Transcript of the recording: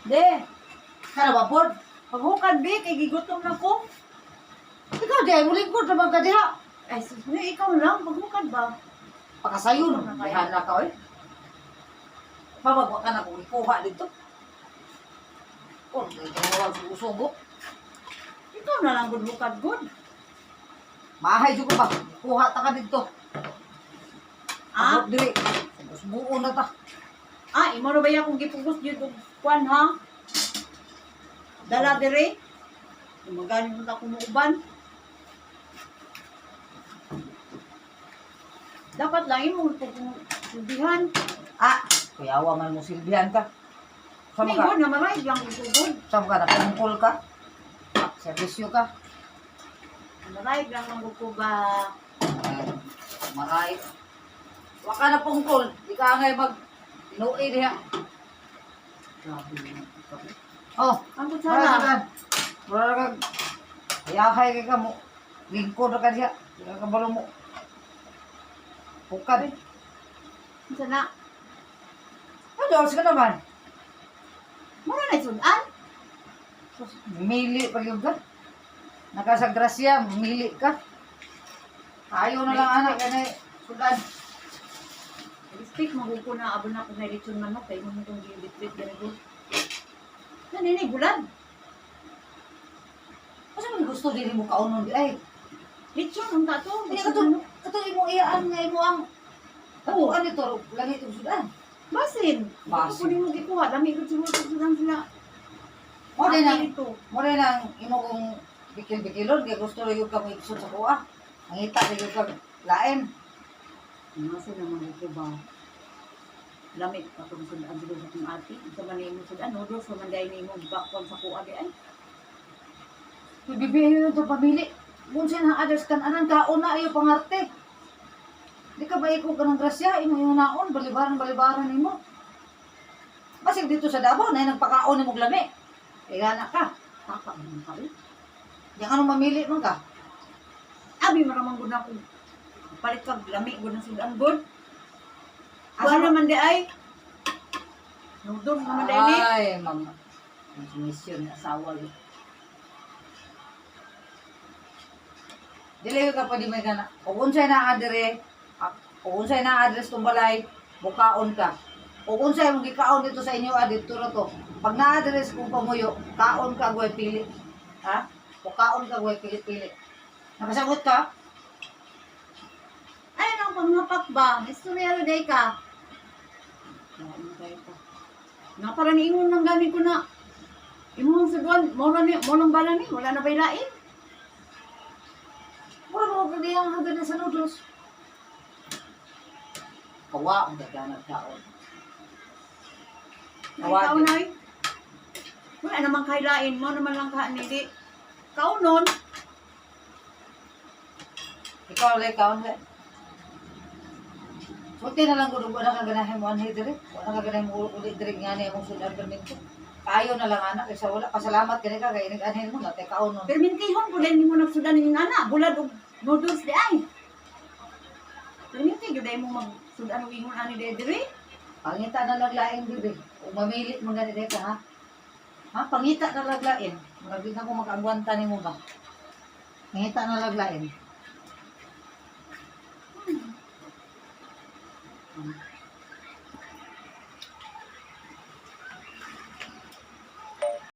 De, kana ba pod? Paghukad bi kay gigutom na ko. Ikaw di ay mulingkod naman ka diha. Ay sus, ni ikaw lang paghukad ba? Pakasayon, diha na ka oy. Pabagwa ka na kung ikuha dito. Oh, di ka na sugo. Ikaw na lang gud hukad gud. Mahay jud ko ba? Kuha ta ka dito. Ah, Abot diri. Subuon na ta. ah, imo ra ba ya kung gipugos jud og kwan ha? Dala dire. Magani mo ta kumuuban. Dapat lang imo pugsubihan. Ah, kuyawa man mo silbihan ka. Sama May ka. gud na maray lang gud. Sama ka napungkol ka. Ah, servisyo ka. Maray lang ang ko ba. Ay, maray. Wa ka na pungkol. Di ka angay mag tinui diha. Grabe naman ikaw. Oh, Ang mura kutsara. ka. Mura ka. Ayahay kay ka mo. Lingkod ra ka diha. Di ka kabalo mo. Pukad. Unsa na? Ano, oras ka naman? Mura na sudan. Sus, mili pa yun ka. Nakasagrasya, mili ka. Ayaw na lang anak, kaya sudan. Respect maguko na abon na kung lechon manok kay mo kung gibitbit gani ko. Nanini bulad. Asa man gusto dili mo kaunon di ay. Lechon unta to. Kaya kato, kato imong iyaan nga imo ang Katuan nito, langit og sudan. Basin. Basin. Basin. Kunin mo gikuha dami gud siguro sa sudan sila. Mo din ang Ito. mo din ang imo kong bikil-bikilon kay gusto ra gyud ka mo iksod sa kuha. Mangita ra gyud ka lain. Nasa naman ko ba? Lamit pa tong sudan siguro sa kong ati. Sa man nimo sudan noodles sa man dai nimo bakon sa kuha di ay. Bibihin to pamili. Kung siya na others kan anan kaon na ayo pangarte. Di ka ba ikaw ka ng grasya, imo yung naon, balibaran balibaran nimo. Basig dito sa Davao na nagpakaon nimo og lami. Kaya na ka. Taka man ka. Eh. Yang ano mamili man ka. Abi maramang gud na ko. Palit kag lami gud ng sudan gud. Asa Kuha naman di ay. Noodles naman di ni. Ay, mama. Ang mission ni asawa yun. Dili ka pa di may gana. O unsay na adre, o unsay na address tong balay, bukaon ka. O unsay mong gikaon dito sa inyo ah, dito ra to. Pag na-address kung pamuyo, kaon ka gway pili. Ha? O kaon ka gway pili-pili. Nakasagot ka? Ay, ang panghapak ba? Istorya ro day ka. Nga para ni ingon lang gani ko na. Imong sudan, mo ra ni, mo lang bala ni, wala na bay lain. Mura mo kag diyang hagdan sa noodles. Kawa ang daganag kaon. Ay, kaon na eh. Wala namang kailain, mo naman lang ka ni di. Kaunon, Ikaw le, kaon le. Sulti na lang gud wala ka ganahan mo anhi diri. Wala ka ganahan mo uli diri nga ni among sudan perminto. Kayo na lang anak kaysa wala pasalamat kini ka kay inig anhin mo na tay kaon nun. permintihon po dahil mo nagsudan ning ana, bulad og noodles di ay. Perminti gyud ay mo magsudan og ingon ani di diri. Pangita na lang lain bibi. O mamili mo gani ka ha. Ha pangita na lang lain. Murag di na ko makaagwanta nimo ba. Pangita na lang lain.